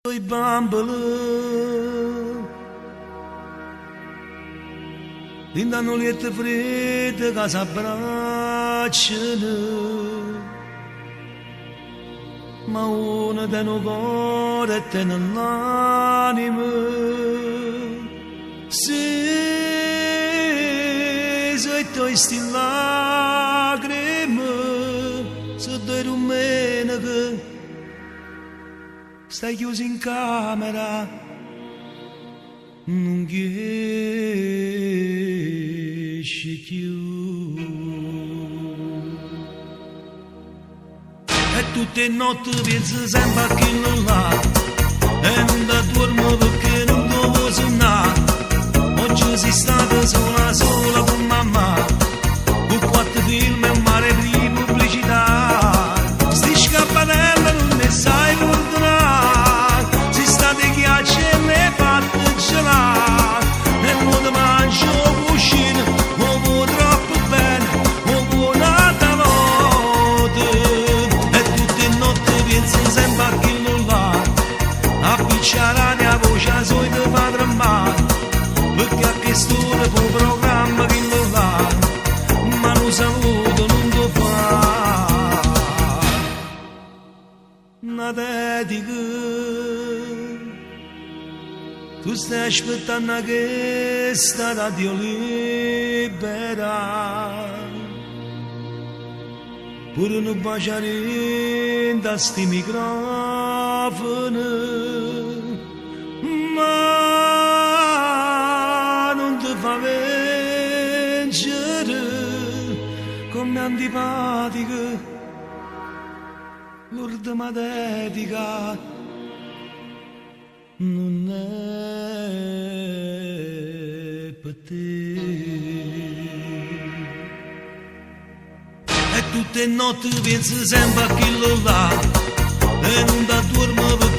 'E bambole Dint' a nu lietto freddo ca s'abbracciano Ma uno tene 'o core e tene ll'anema Si so' 'e toje 'sti llacreme So' doje dummeneche Stai chiuso in camera, nun ghiesce cchiù. E tutt' 'e notte pienze sempe a chillo là e nun t'adduorme pecché nun t' 'o vuò sunnà. Oggi si stata sola sola cu mammà, cu quatt film e un mare di pubblicità. Sti scappatelle nun 'e sai purdunà, si state ghiaccio e l'hê fatte gelà. E mo te mangi 'o cuscino, 'o vuò troppo bene, 'o vuò n'ata vota. E tutt' 'e notte pienze sempe a chillo là, appiccia 'a radio 'a voce soja te fa tremmà, pecché a chest'ora fa 'o programma chillo là, ma nu saluto nun t' 'o fa. Na dedica, tu stai aspettanno chesta radio libera. Pure nu bacio dint' a sti microfoni, ma nun te fa vencere comm'è antipatica l'urdema dedica nun è pe te. E tutt' 'e notte pienze sempe a chillo là e nun t'adduorme.